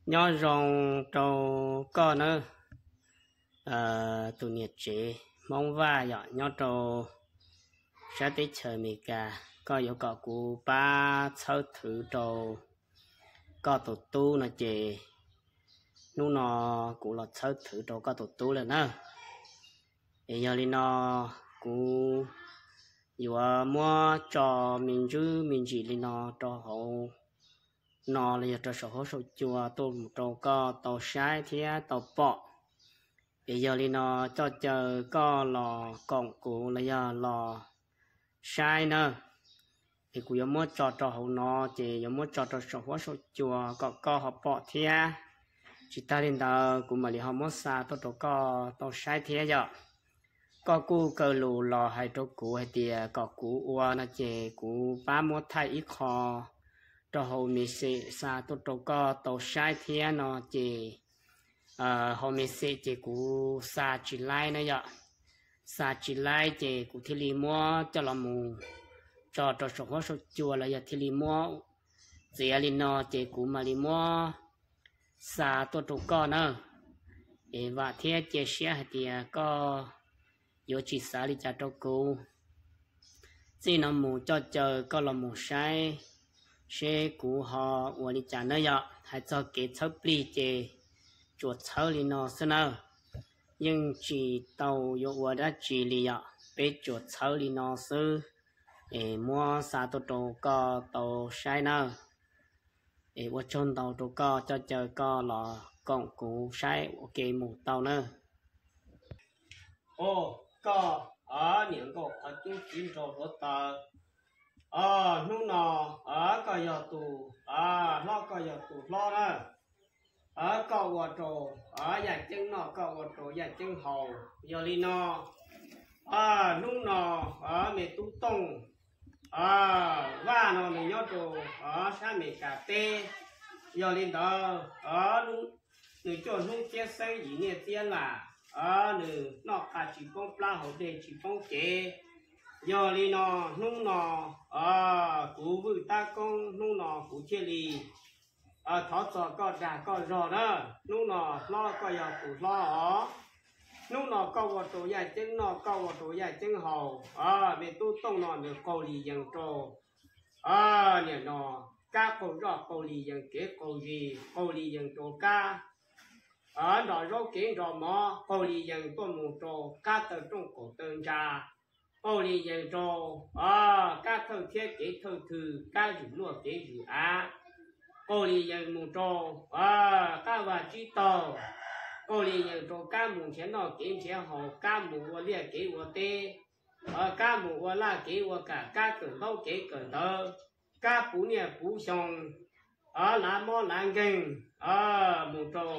Nyob zoo rau koj nawb, tus niam tsev Hmoob Vaj yom, nyob rau sab teb chaws Amelikas, koj yuav kom kuv pab txhawb thwv rau koj tus tub no ces hnub no kuv los txhawb thwv rau koj tus tub lawm na. Es yog li no kuv yuav muab tso me ntsis me ntsis li no rau hauv no los yog rau saum huab saum cua tuaj mus rau koj tau saib thiab tau pom. Es yog li no coj caw koj los koom kuv los yog los saib na. Es kuv yuav muab tso rau hauv no ces yuav muab tso rau saum huab saum cua kom koj ho pom thiab. Tsis tag li ntawd kuv mam li ho muab xa tuaj rau koj tau saib thiab yom. Koj kuj kaw lus los hais rau kuv hais tias kom kuv ua no ces kuv pab muab thaij ib qho rau hauv message xa tuaj rau koj tau saib thiab no ces hauv message ces kuv xa tsis laib na yom. Xa tsis laib ces kuv thiaj li muab coj los mus tso rau saum huab saum cua los yog thiaj li muab txiav li no ces kuv mam li muab xa tuaj rau koj na. Es vam thiab cia siab hais tias koj yuav tsis xav li cas rau kuv. Txij no mus coj caw koj los mus saib seb kuv ho ua li cas na yom. Hais txog kev txhawb plig ces tsuas txhawb li no xwb nawb. Yeej tsis tau yuav ua dab tsi li yom, peb tsuas txhawb li no xwb. Es muab xa tuaj rau koj tau saib nawb. Es ua tsaug ntau rau koj coj caw koj los koom kuv saib ua ke mus tau nawb. Os, koj niam nkauj qhov cub txiv nraug hluav taws, hnub no koj yog tus hlob, koj yog tus hlob na. Koj ua rau yaj ceeb noj, koj ua rau yaj ceeb haus. Yog li no hnub no me tub Tooj Vaj no nws nyob rau sab Amelikas teb. Yog li ntawd nws cuaj hnub txiab xeeb yim niaj txiab lam, nws noj qa tsis poob plab haus dej tsis poob cev. Yog li no hnub no kuv Vwj Tab Koob hnub no kuv thiaj li thov txog koj dag koj zog na. Hnub no hlob koj yog tus hlob os. Hnub no koj ua rau yaj ceeb noj, koj ua rau yaj ceeb haus. Me tub Tooj no nws qaug li yees rau niam no kab qaug zoj, qaug li yees kev qaug zis, qaug li yees rau kab nrov zaub kev nrov mov, qaug li yees tuaj mus rau kab taw rooj kaum taw ntsa, qaug li yees rau kab thawj thiab kev thawj thw, kab zwm luaj kev zwm av, qaug li yees mus rau kab vaj tsib taug, qaug li yees rau kab mus nrhiav noj kev nrhiav haus, kab mus ua liaj kev ua teb, kab mus ua laj kev ua kam, kab kawm ntaub kev kawm ntawv, kab puv niaj puv xyoo, lav mob lav nkeeg, mus rau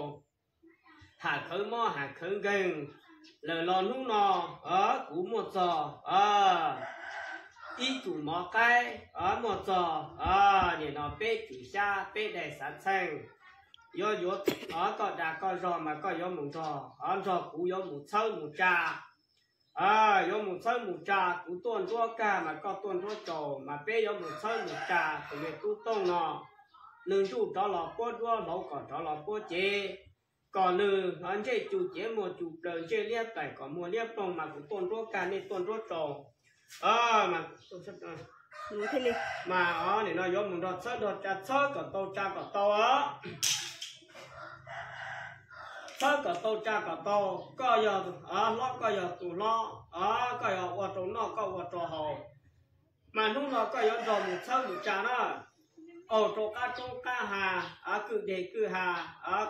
ham khawv mob ham khawv nkeeg. Lawm los hnub no kuv muaj txog ib cum mov qaib, muaj txog nim no peb cum xyab, peb daim xav txheej. Yuav yuav koj dag koj zog mas koj yuav mus nrog, nrog kuv yuav mus txhawb mus tsa. Yuav mus txhawb mus tsa, kuv tuaj nruab kag mas koj tuaj nruab tsaus, mas peb yuav mus txhawb mus tsa tus me tub Tooj no. Nws ntsuj rov los puab duab, hlauv kom rov los puab cev, kom nws ntsej cu cev muag cu plaws, ntsej liab plaim kom muag liab ploog, mas kuv tuaj nruab kag, nej tuaj nruab tsaus. Mas nim no yuav mus nrog txhawb nrog tsa, txhawb kom tau tsa kom tau os. Txhawb kom tau tsa kom tau, koj yog hlob koj yog tus hlob, koj yog ua rau noj koj ua rau haus. Mas hnub no koj yuav nrog mus txhawb mus tsa na, qaug rau qab roob qab hav, kwj deg kwj ha,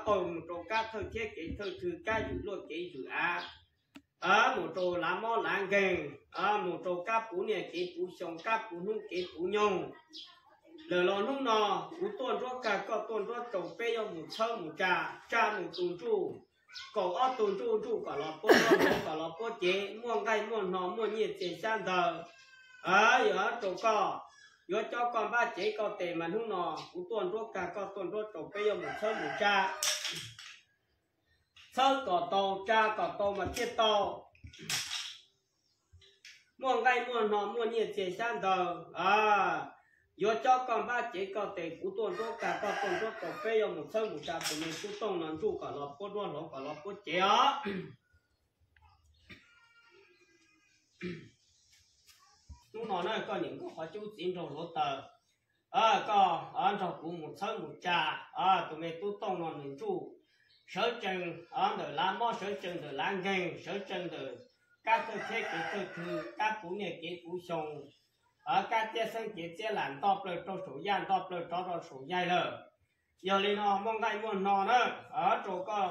qaug mus rau kab thawj thiab kev thawj thw, kab zwm luaj kev zwm av, mus rau lav mob lav nkeeg, mus rau kab puv niaj kev puv xyoo, kab puv hnub kev puv nyoog. Lawm los hnub no kuv tuaj nruab kag, koj tuaj nruab tsaus, peb yuav mus txhawb mus tsa, tsa mus tus ntsuj, kaum ob tug ntsuj, ntsuj kom los puab duab, kom los puab cev, muaj nqaij muaj hno, muaj nyiaj txiag xyab ntawv, yuav rau koj, yuav cob koj npab cev koj tes. Mas hnub no kuv tuaj nruab kag, koj tuaj nruab tsaus, peb yuav mus txhawb mus tsa. Txhawb kom tau, tsa kom tau mas thiaj tau. Muaj nqaij muaj hno, muaj nyiaj txiag xyab ntawv, yuav cob koj npab cev koj tes, kuv tuaj nruab kag koj tuaj nruab rau, peb yuav mus txhawb mus tsa tus me tub tooj no ntsuj kom los puab duab hlau kom los puab cev os. Hnub no na koj niam nkauj qhov cub txiv nraug hluav taws, koj nrog kuv mus txhawb mus tsa tus me tub tooj no nws ntsuj, sawv tsees ntawm lav mob, sawv tsees ntawm lav nkeeg, sawv tsees ntawm kab thawj thiab kev thawj twg, kab puv niaj kev puv xyoo, kab txiab xeeb cev txiab lam nto plaws rau saum yaj, nto plaws rov rau saum yaig lawm. Yog li no muaj nqaij muaj hno na, rau koj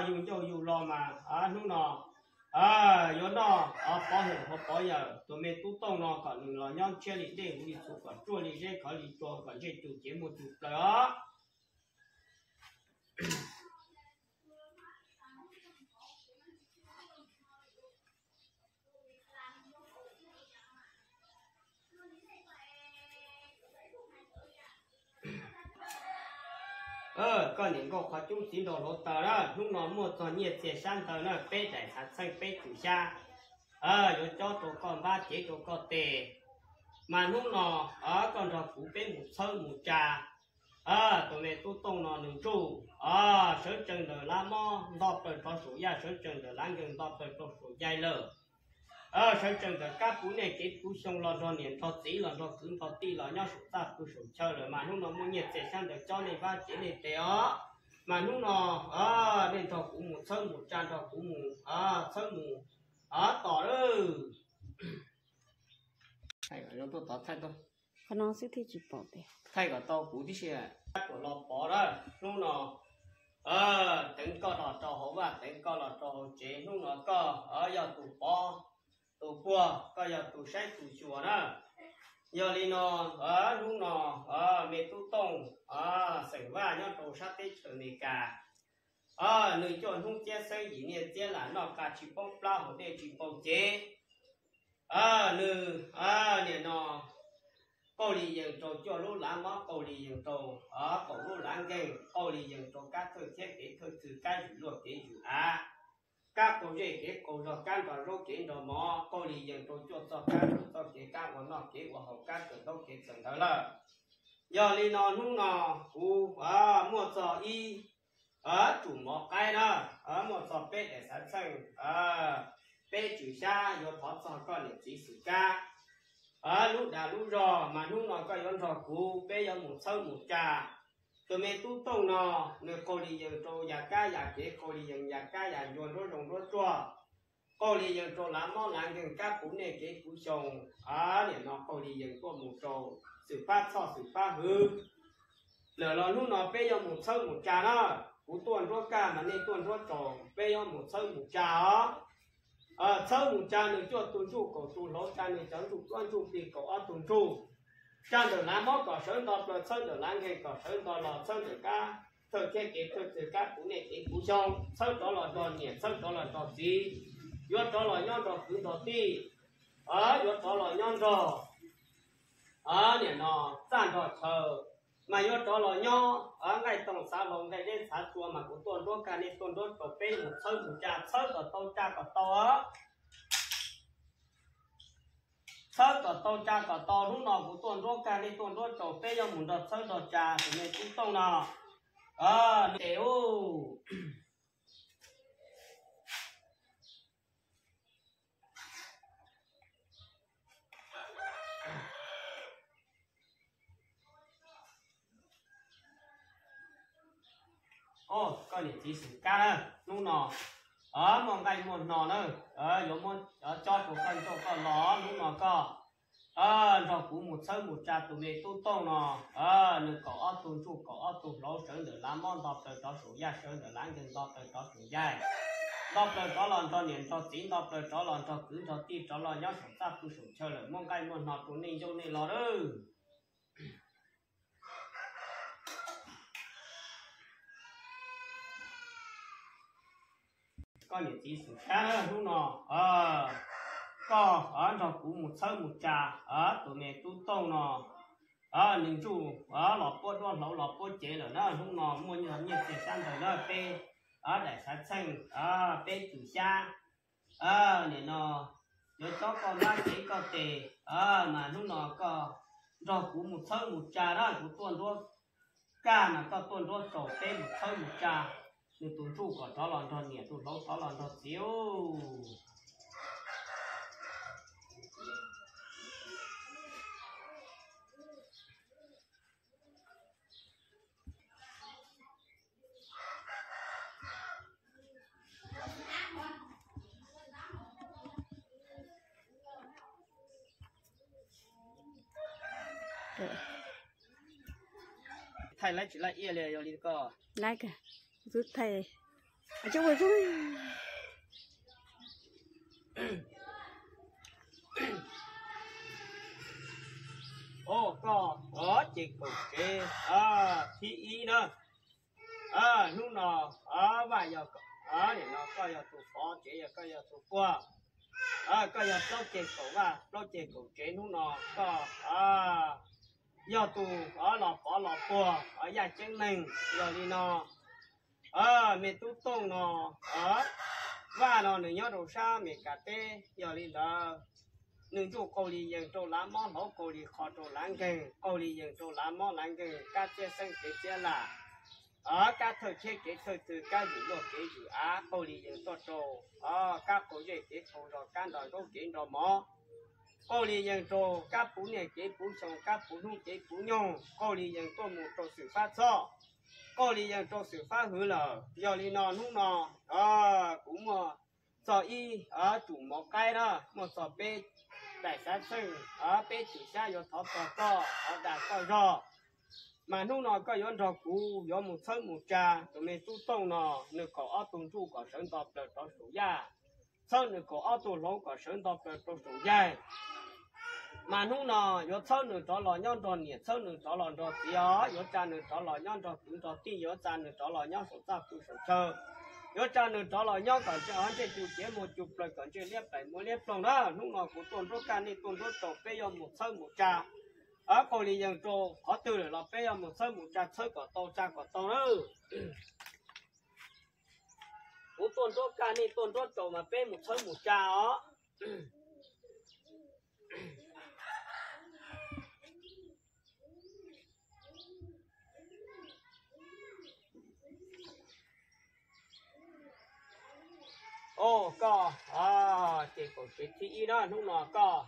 yug ncauj yug lo mas hnub no yuav noj pov hwm hauv pov yawm tus me tub tooj no kom nws los nyob ntshiab li dej huv li txhuv, kom ruaj li zeb khov li tsua, kom ntsej cug cev muag cug plaws os. Koj niam nkauj qhov cub txiv nraug hluav taws na, hnub no muaj txog nyiaj txiag xyab ntawv na, peb daim xav txheej peb cwm xyab, yuav cob rau koj npab cev rau koj tes. Mas hnub no koj nrog kuv peb mus txhawb mus tsa tus me tub tooj no nws ntsuj, sawv tsees ntawm lav mob nto plaws rov saum yaj, sawv tsees ntawm lav nkeeg nto plaws rau saum yaig lawm. Sawv tsees ntawm kab puv niaj kev puv xyoo los nrog niam nrog txiv los nrog kwv nrog tij los nyob saum txaj pw saum chaw lawm, mas hnub no muaj nyiaj txiag xyab ntawv cob nej npab cev nej tes os. Mas hnub no nej nrog kuv mus txhawb mus tsa, nrog kuv mus txhawb mus tos lawm. Qhov no xwb thiaj tsis pom tias thaij kom tau kuv tib si. Kab tuam los pov na, hnub no teev koj los rau hauv vaj, teev koj los rau hauv tsev, hnub no koj yog tus pov tus puag, koj yog tus saib tus xyuas na. Yog li no hnub no me tub tooj xeem Vaj nyob rau sab teb chaws Amelikas, nws cuaj hnub txiab xeeb yim niaj txiab lam noj qa tsis poob plab, haus dej tsis poob cev. Nws niam no qaug li yees rau cuaj lub lav mob, qaug li yees rau kaum lub lav nkeeg, qaug li yees rau kab thawj thiab kev thawj twg, kab zwm luaj kev zwm av, kab qaug zej kev qaug zog, kab nrog zaub kev nrog mov, qaug li yees rau cuaj txoj kab, txoj kev kab ua noj kev ua haus, kab kawm ntaub kev kawm ntawv lawm. Yog li no hnub no kuv muaj txog ib tsum mov qaib na, muaj txog peb daim xav txheej, peb cwm xyab yuav thov txog koj niam txiv xwm kab lub dag lub zog, mas hnub no koj yuav nrog kuv peb yuav mus txhawb mus tsa. Tus me tub tooj no nws qaug li yees rau yam kab yam kev, qaug li yees yam kab yam ncua, nruab zoo nruab tsuag, qaug li yees rau lav mob lav nkeeg, kab puv niaj kev puv xyoo, niam no qaug li yees tuaj mus rau xwm pab txhoj xwm pab hwv lawm los hnub no peb yuav mus txhawb mus tsa na. Kuv tuaj nruab kaj mas nej tuaj nruab tsaus, peb yuav mus txhawb mus tsa os. Txhawb mus tsa nws cuaj tug ntsuj kaum tug hlauv, tsa nws cov ntsuj duab ntsuj plig kaum ob tug ntsuj. Tsa ntawm lav mob kom sawv nto plaws, txhawb ntawm lav nkeeg kom sawv nto los, txhawb ntawm kab thawj thiab kev thawj twg, kab puv niaj kev puv xyoo, txhawb rov los nrog niam, txhawb rov los nrog txiv, yuav rov los nyob nrog kwv nrog tij, yuav rov los nyob nrog niam no txaj nrog chaw, mas yuav rov los nyob nqaij toog xav hlau, nqaij zeb xav tsua, mas kuv tuaj nruab kaj nej tuaj nruab tsaus, peb mus txhawb mus tsa, txhawb kom tau tsa kom tau. Txhawb kom tau tsa kom tau, hnub no kuv tuaj nruab kaj nej tuaj nruab tsaus, peb yuav mus nrog txhawb nrog tsa tus me tub tooj no. Nws tes ub. Koj niam txiv xwm kab na, hnub no muaj nqaij muaj hno na, yuav muab cob rau koj ncauj koj lo, hnub no koj nrog kuv mus txhawb mus tsa tus me tub tooj no. Nws kaum ob tug ntsuj kaum ob tug hlauv, sawv ntawm lav mob nto plaws rov saum yaj, sawv ntawm lav nkeeg nto plaws rov saum yaig, nto plaws rov los nrog niam nrog txiv, nto plaws rov los nrog kwv nrog tij, rov los nyob saum txaj pw saum chaw lawm, muaj nqaij muaj hno rau nej ncauj nej lo lawm. Koj niam txiv xwm kab na, hnub no koj nrog kuv mus txhawb mus tsa tus me tub tooj no. Nws ntsuj los puab duab hlauv los puab cev lawm na, hnub no muaj nyiaj txiag xyab ntawv na, peb daim xav txheej, peb cwm xyab. Nim no yuav cob koj npab cev koj tes, mas hnub no koj nrog kuv mus txhawb mus tsa na, kuv tuaj nruab kaj mas koj tuaj nruab rau, peb mus txhawb mus tsa. Nws tus ntsuj kom rov los nrog niam, tus hloov rov los nrog txiv. Thaij laib tsis laij iaj li, yog li koj. Laib kawg, thaij. Koj ces kaum tsev thib ib na. Hnub no Vaj yog, nim no koj yog tus pov tsev, yog koj yog tus puag. Koj yog plaub ceg kaum vaj, plaub ceg kaum tsev, hnub no koj yog tus los pov los puag yaj ceeb neeg. Yog li no me tub Tooj no, Vaj no nws nyob rau sab Amelikas teb. Yog li ntawd nws ntsuj qaug li yees rau lav mob, hlauv qaug li qho rau lav nkeeg, qaug li yees rau lav mob lav nkeeg, kab txiab xeeb kev txiab lam, kab thawj tsheb kev thawj twg, kab zwm luaj kev zwm av, qaug li yees tuaj rau kab qaug zej kev qaug zos, kab nrog zaub kev nrog mov, qaug li yees rau kab puv niaj kev puv xyoo, kab puv hnub kev puv nyoog, qaug li yees tuaj mus rau xwm fab txhob, qaug li yees rau xwm fab hwv lawm. Yog li no hnub no kuv muaj txog ib tsum mov qaib na, muaj txog peb daim xav txheej, peb tsum xyab yuav thov txog koj, thov dag koj zog. Mas hnub no koj yuav nrog kuv yuav mus txhawb mus tsa tus me tub Tooj no, nws kaum ob tug ntsuj kom sawv nto plaws rov saum yaj, txhawb nws kaum ob tug hloov kom sawv nto plaws rau saum yaig. Mas hnub no yuav txhawb nws rov los nyob nrog niam, txhawb nws rov los nrog txiv os, yuav tsa nws rov los nyob nrog kwv nrog tij, yuav tsa nws rov los nyob saum txaj pw saum chaw, yuav tsa nws rov los nyob kom ntsej, ntsej tu ciav muag tu plaws kom ntsej liab plaim muag liab ploog na. Hnub no kuv tuaj nruab kaj, nej tuaj nruab rau, peb yuav mus txhawb mus tsa. Qaug li yees rau qhov twg lawm los peb yuav mus txhawb mus tsa, txhawb kom tau tsa kom tau na. Kuv tuaj nruab kaj, nej tuaj nruab rau mas peb mus txhawb mus tsa os. Koj ces kaum tsev thib ib na, hnub no koj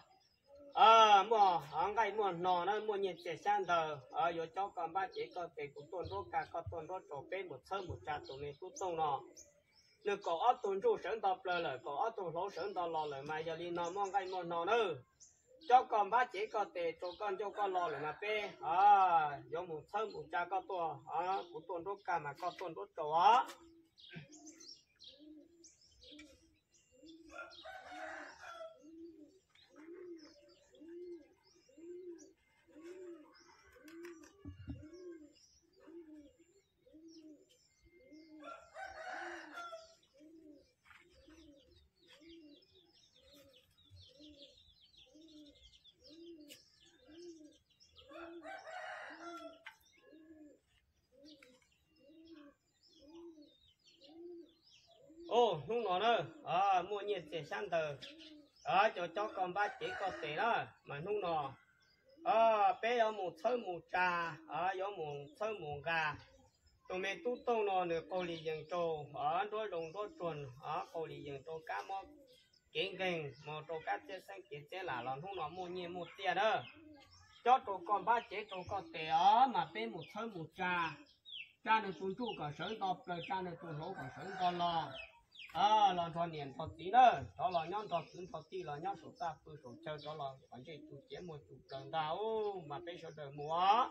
muaj nqaij muaj hno na, muaj nyiaj txiag xyab ntawv, yuav cob koj npab cev koj tes, kuv tuaj nruab kaj, koj tuaj nruab rau, peb mus txhawb mus tsa tus me tub Tooj no. Nws kaum ob tug ntsuj sawv nto plaws lawm, kaum ob tug hloov sawv nto los lawm, mas yog li no muaj nqaij muaj hno nawb. Cob koj npab cev koj tes, rau koj ncauj koj lo lawm mas peb yuav mus txhawb mus tsa koj tuaj, kuv tuaj nruab kaj mas koj tuaj nruab rau os. Hnub no na, muaj nyiaj txiag xyab ntawv, cov cob koj npab cev koj tes na, mas hnub no peb yuav mus txhawb mus tsa, yuav mus txhawb mus nqa. Tus me tub Tooj no nws qaug li yees rau nruab zoo nruab tsuag, qaug li yees rau kab mob kev nkeeg, mus rau kab txiab xeeb kev txiab lam los hnub no muaj nyiaj muaj txiag na. Cob rau koj npab cev rau koj tes os, mas peb mus txhawb mus tsa, tsa nws tus ntsuj kom sawv nto plaws, tsa nws tus hloov kom sawv nto los, los nrog niam nrog txiv na, rov los nyob nrog kwv nrog tij, los nyob saum txaj pw saum chaw, rov los kom ntsej tu ciav muag tu plaws ntag, mas peb sawv daws mus os.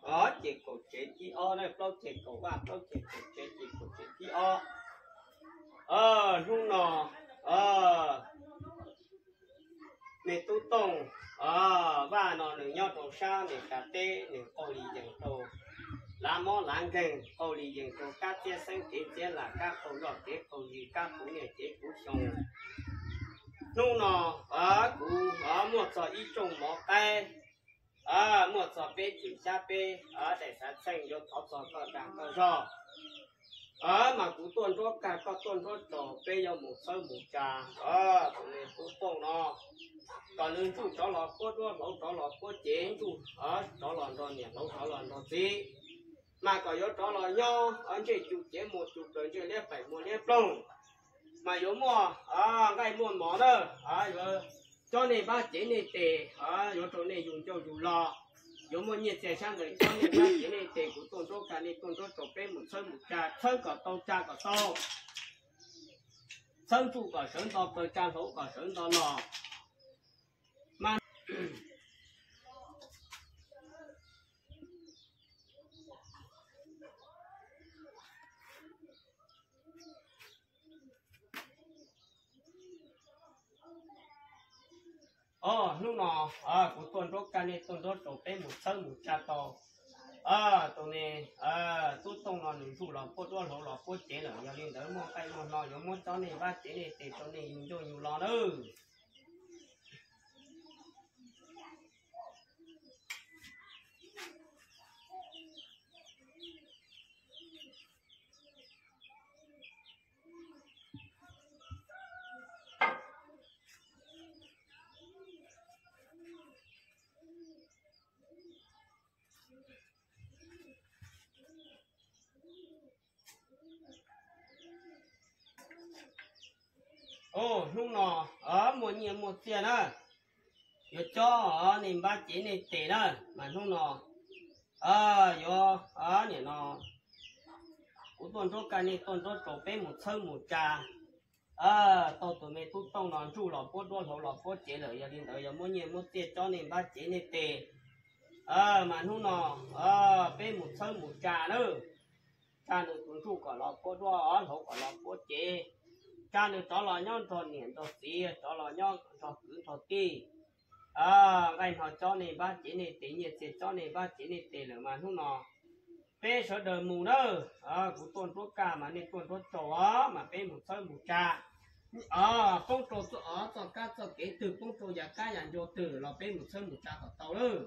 Koj ces kaum tsev thib ob na, plaub ceg kaum vaj, plaub ceg kaum tsev, ces kaum tsev thib ob. Hnub no Me tub Tooj Vaj no nws nyob rau sab Mes Kas teb, nws qau li yees rau lav mob lav nkeeg, qau li yees rau kab txiab xeeb kev txiab lam, kab qau loj kev qau zis, kab puv niaj kev puv xyoo. Hnub no kuv muaj txog ib rooj mov qaib, muaj txog peb cwm xyab peb daim xav txheej, yuav thov txog koj dag koj zog. Mas kuv tuaj nruab kag koj tuaj nruab tsaus, peb yuav mus txhawb mus tsa. Tus me tub Tooj no, kom nws ntsuj rov los puab duab, hlauv rov los puab cev, ntsuj rov los nrog niam, hlauv rov los nrog txiv. Mas kom yuav rov los nyob ntsej cu cev muag cu plaws, ntsej liab paim muag liab ploog. Mas yuav muaj nqaij muaj mov na, yuav coj nej npab cev nej tes, yuav rau nej yug ncauj yug lo. Yuav muaj nyiaj txiag sab ntawd coj nej npab cev nej tes, kuv tuaj nruab kag nej tuaj nruab tsaus, peb mus txhawb mus tsa, txhawb kom tau tsa kom tau, txhawb ntsuj kom sawv nto plaws, tsa hlauv kom sawv nto los. Mas hnub no kuv tuaj nruab kag nej tuaj nruab tsaus, peb mus txhawb mus tsa tau. Tus me tub Tooj no nws ntsuj los puab duab, hlauv los puab cev lawm, yog li ntawd muaj nqaij muaj hno yuav muab coj nej npab cev nej tes rau nej yug ncauj yug lo nawb. Hnub no muaj nyiaj muaj txiaj na, yuav coj nej npab cev nej tes na, mas hnub no yuav, nim no kuv tuaj nruab kag nej tuaj nruab tsaus, peb mus txhawb mus tsa tau tus me tub Tooj no ntsuj los puab duab, hlauv los puab cev lawm, yog li ntawd yuav muab nyiaj muab txiaj coj nej npab cev nej tes. Mas hnub no peb mus txhawb mus tsa na, tsa nws tus ntsuj kom los puab duab, hlauv kom los puab cev, tsa nws rov los nyob nrog niam nrog txiv, rov los nyob nrog kwv nrog tij. Nqaij hno coj nej npab cev nej tes, nyiaj txiag coj nej npab cev nej tes lawm, mas hnub no peb sawv daws mus na. Kuv tuaj nruab kag mas nej tuaj nruab tsaus os, mas peb mus txhawb mus tsa. Poob rau txoj kab txoj kev twg, poob rau yav kab yav ncua twg los peb mus txhawb mus tsa kom tau lawm.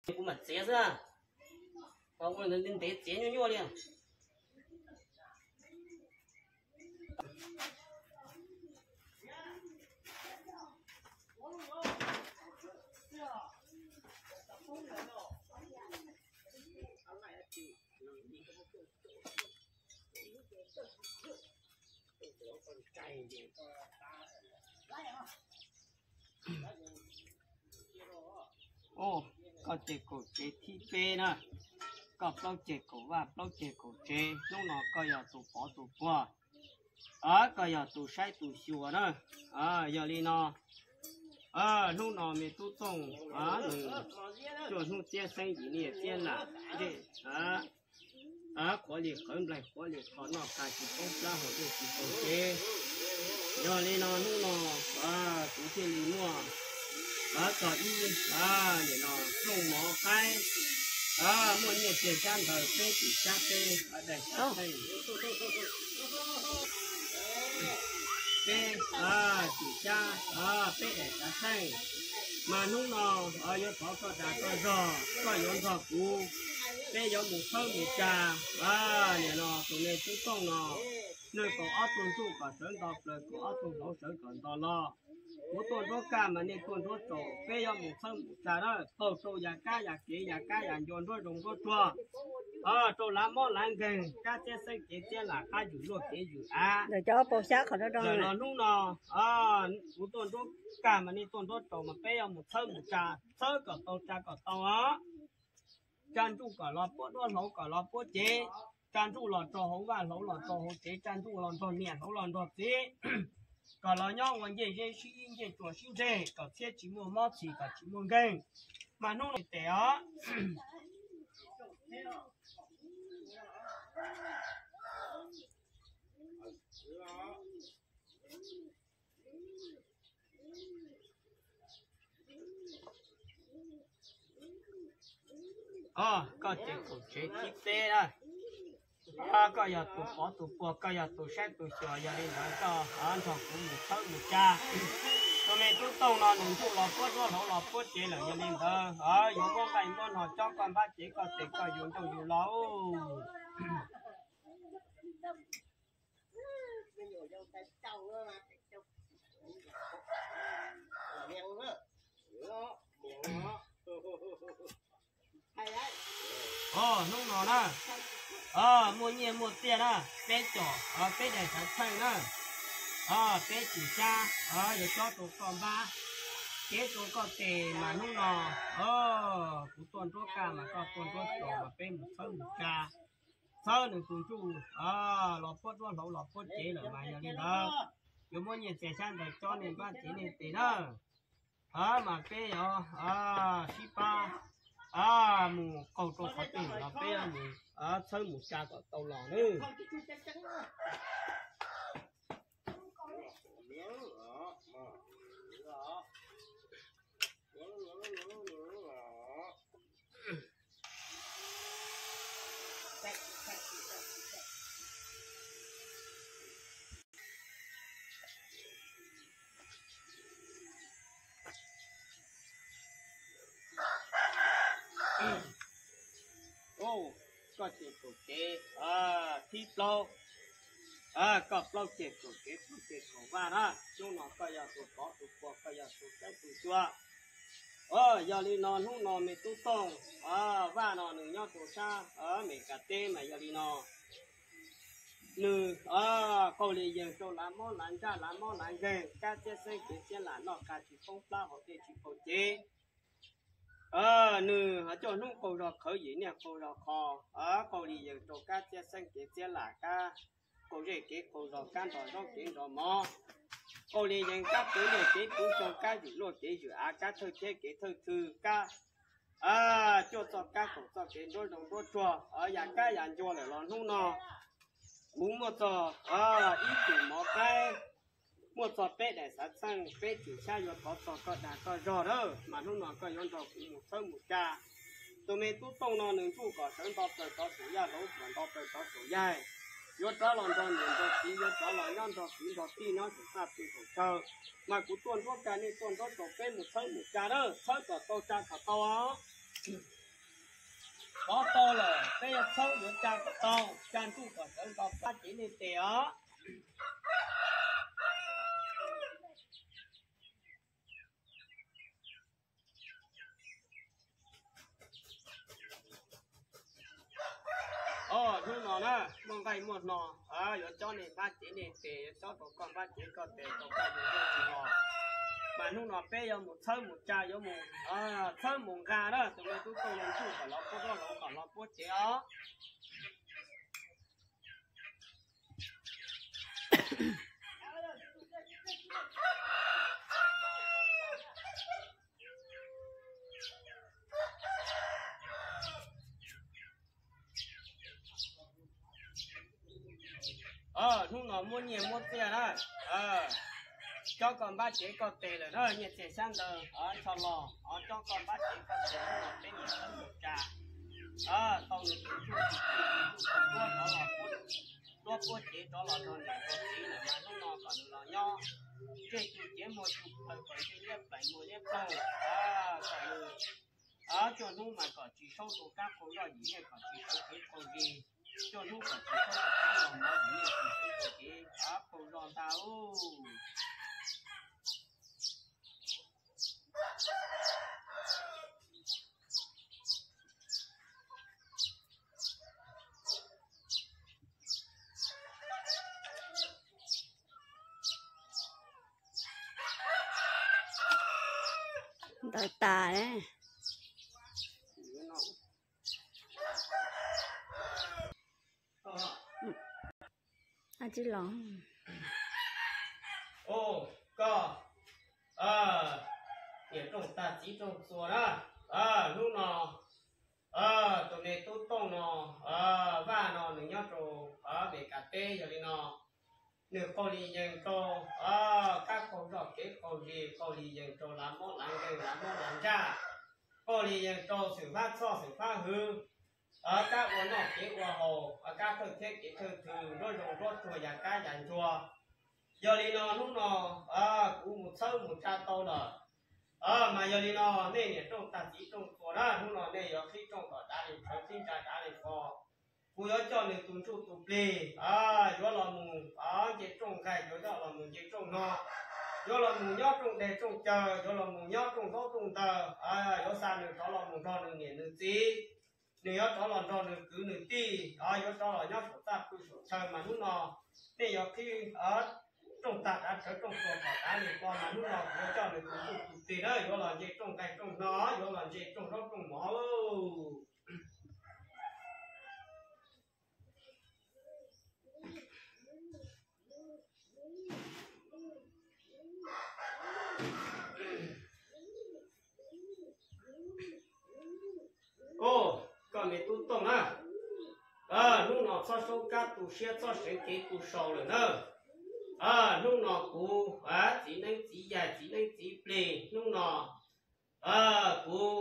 Kuv mam txiav xwb, ntev txiav nyuaj nyuaj li. Koj ceg kaum tsev thib peb na, koj plaub ceg kaum vaj plaub ceg kaum tsev, hnub no koj yog tus pov tus puag, koj yog tus saib tus xyuas na. Yog li no, hnub no me tub Tooj nws cuaj hnub txiab xeeb yim niaj txiab lam, qhuav li qawv nplaig qhuav li qho noj qab tsis poob plab haus dej tsis poob kev. Yog li no hnub no kuv thiaj li muaj txog ib, nim no rooj mov qaib, muaj nyiaj txiag xyab ntawv peb cwm xyab peb daim xyab txheej, peb cwm xyab peb daim xyab txheej. Mas hnub no yuav thov koj dag koj zog, koj yuav nrog kuv, peb yuav mus txhawb mus tsa. Nim no tus me tub Tooj no, nws kaum ob tug ntsuj kom sawv nto plaws, kaum ob tug hlauv sawv kom nto los. Kuv tuaj nruab kaj mas nej tuaj nruab tsaus, peb yuav mus txhawb mus tsa na, taug rau yav kab yav kev, yav kab yav ncua, nruab zoov nruab tsuag, rau lav mob lav nkeeg, kab txiab xeeb kev txiab lam, qab ywm luaj kev ywm av. Ntawm cov pau xyab qhov rau rau. Los hnub no kuv tuaj nruab kaj mas nej tuaj nruab tsaus mas peb yuav mus txhawb mus tsa, txhawb kom tau tsa kom tau os. Tsa ntsuj kom los puab duab, hlauv kom los puab cev, tsa ntsuj los rau hauv vaj, hlauv los rau hauv tsev, tsa ntsuj los nrog niam, hlauv los nrog txiv. kom los nyob ua ncej zeb sib ib ncej tsuas sib ntseg, kom txhiab tsis muaj mob txhis kom tsis muaj nkeeg. Mas hnub no tes os. Os, koj ces kaum tsev thib peb na. Koj yog tus pov tus puag, koj yog tus saib tus xyuas, yog li ntawd koj nrog kuv mus txhawb mus tsa. Tus me tub tooj no nws ntsuj los puab duab hlau los puab cev lawm, yog li ntawd yuav muab nqaij muab no cob koj npab cev koj tes koj yug nrauj yug lo. Os, hnub no na, muaj nyiaj muaj txiaj na, peb com, peb daim xav txheej na, peb cum xyab, yuav cob rau koj npab, cev rau koj tes mas hnub no, kuv tuaj nruab kaj mas koj tuaj nruab tsos mas peb mus txhawb mus tsa. Txhawb nws tus ntsuj los puab duab hlau los puab cev lawm mas yog li ntawd, yuav muab nyiaj txiag xyab ntawv cob nej npab cev nej tes na. Mas peb yuav sib pab mus qaug rau qhov twg los peb mus txhawb mus tsa kom tau los nawb. Koj ces kaum kev thib plaub, koj plaub ceg kaum kev plaub ceg kaum vaj na. Hnub no koj yog tus pov tus puag, koj yog tus saib tus xyuas. Yog li no hnub no me tub tooj vaj no nws nyob rau sab Amelikas teb mas yog li no nws qaug li yawg rau lav mob lav ntsaj lav mob lav nkeeg, kab txiab xeeb kev txiab lam noj qab tsis poob plab hauv dej tsis paub cev. Nws coj hnub qaug zog qhawv yim niaj qaug zog qho, qaug li yawg rau kab txiab xeeb kev txiab lam kab qaug zej kev qaug zog kab nrog zaub kev nrog mov, qaug li yeev kab puv niaj kev puv xyoo kab zwm luaj kev zwm av kab thawj thiab kev thawj thw kab cuaj txoj kab kaum txoj kev nruab zoo nruab tsuag yam kab yam ncua lawm los hnub no kuv muaj txog ib tug mov qaib, muaj txog peb daim xav txheej, peb cum xyab yuav thov txog koj dag koj zog lawm mas hnub no koj yuav nrog kuv mus txhawb mus tsa. Tus me tub tooj no nws ntsuj kom sawv nto plaws rov saum yaj, hlau kom nto plaws rov saum yaig, yuav rov los nrog niam nrog txiv, yuav rov los nyob nrog kwv nrog tij nyob saum txaj pw saum chaw. Mas kuv tuaj nruab kaj nej tuaj nruab tsaus, peb mus txhawb mus tsa lawm, txhawb kom tau tsa kom tau os. Rov tau lawm peb yuav txhawb yuav tsa kom tau, tsa ntuj kom sawv nto plab cev nej tes os. Os, hnub no na, muaj nqaij muaj hno, yuav cob nej npab cev nej tes, yuav cob rau koj npab cev koj tes, rau koj tus ntuj tus los. Mas hnub no peb yuav mus txhawb mus tsa, yuav mus txhawb mus nqa na, tus me tub tooj no ntsuj kom los puab duab hlau kom los puab cev os. Hnub no muab nyiaj muab txiaj na, cob koj npab cev koj tes lawm na, nyiaj txiag xyab ntawv, o, ncho los, o, cob koj npab cev koj tes, hnub no peb mus txhawb mus tsa. Tau nws tus ntsuj tus ntsuj tus ntsuj rov los puab, rov puab cev rov los rau niam rau txiv lawm mas hnub no kom nws los nyob ntsej tug cev muag tug plawg, kom ntsej liab plaim muag liab plaug, kom nws, o, cuaj hnub mas kom tsis saub rau kab qaug zog, yim niaj kom tsis saub kev qaug zis, cuaj hnub kom tsis saub rau kab los mov, yim niaj tsis saub rau kev qaug zog ntag lauj. Ntawd tas. Tsis los. Koj niam rooj tag txiv rooj txuas na, hnub no tus me tub Tooj no, Vaj no nws nyob rau Mes Kas teb, yog li no nws qaug li yees rau kab qaug zog kev qaug zis, qaug li yees rau lav mob lav nkeeg, lav mob lav ntsaj, qaug li yees rau xwm fab txhoj xwm fab hwv, kab ua noj kev ua haus, kab thawj thiab kev thawj thw, nruab zoo nruab tsuag, yav kab yav ncuag. Yog li no hnub no kuv mus txhawb mus tsa tau lawm, mas yog li no nej niam rooj tag txiv rooj txuas na, hnub no nej yuav qhib rooj kom dav li rhawv, qhib ntsa dav li qos. Kuv yuav coj nws tus ntsuj tus plig, yuav los mus nce rooj nqaij, yuav coj los mus nce rooj hno, yuav los mus nyob rooj dej rooj cawv, yuav los mus nyob rooj ntaub rooj ntawv, yuav xa nws rov los mus nrog nws niam nws txiv, nws yuav rov los nrog nws kwv nws tij, yuav rov los nyob saum txaj pw saum chaw. Mas hnub no nej yuav qhib rooj tag dav, rhawv rooj txuas kom dav li qos, mas hnub no kuv yuav coj nws tus ntsuj tus plig na, yuav los nce rooj nqaij rooj hno, yuav los nce rooj zaub rooj mov lauj. Koj me tub Tooj na, hnub no txhob saub kab tu siab, txhob seev kev tu sau lawm na. Hnub no kuv txiv neeb txiv yaig txiv neeb txiv plig, hnub no kuv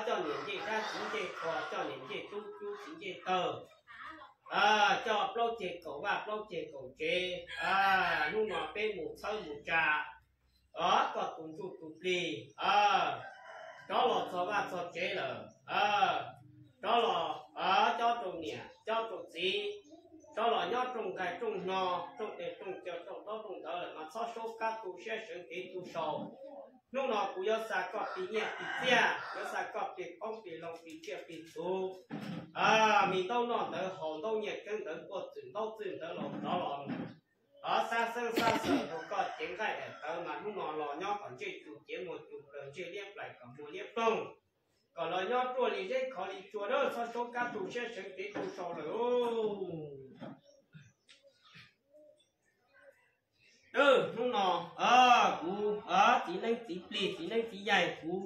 coj niam ncej dab txiv ncej qhua, coj niam ncej tub cub txiv ncej tawg, coj plaub ceg kaum vaj plaub ceg kaum tsev, hnub no peb mus txhawb mus tsa koj tus ntsuj tus plig, rov los txog vaj txog tsev lawm, rov los cob rau niam cob rau txiv, rov los nyob rooj nqaij rooj hno, rooj dej rooj cawv, rooj ntaub rooj ntawv lawm mas txhob saub kab tu siab seev kev tu sau. Hnub no kuv yuav xa koj plig nyiaj plig txiaj, yuav xa koj plig qoob plig loo plig tsiaj plig txhu, me ntaub noj ntawv haus, ntaub nyiaj keeb ntawv quaj txwm, ntaub txwj ntawv laus rov los mus. Xab xeeb xab xawm rau koj cev nqaij daim tawv mas hnub no los nyob kom ntsej tsu cev muag tsu plaws, ntsej liab plaim kom muag liab ploog, kom los nyob ruaj li zeb khov li tsua na, txhob saub kab tu siab seev kev tu sau lawm. Hnub no kuv txiv neeb txiv plig txiv neeb txiv yaig kuv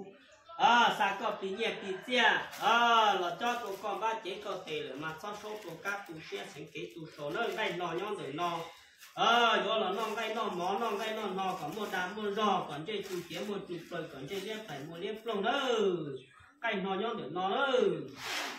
xa koj plig nyiaj plig txiaj los cob rau koj npab cev koj tes lawm mas txhob saub rau kab tu siab seev kev tu sau na. Nqaij no nyob ntawm no, yuav los noj nqaij noj mov, noj nqaij noj hno kom muaj dag muaj zog, kom ntsej tsu cev muag tsu plaws, kom ntsej liab plaim muag liab ploog nawb. Nqaij no nyob ntawm no nawb.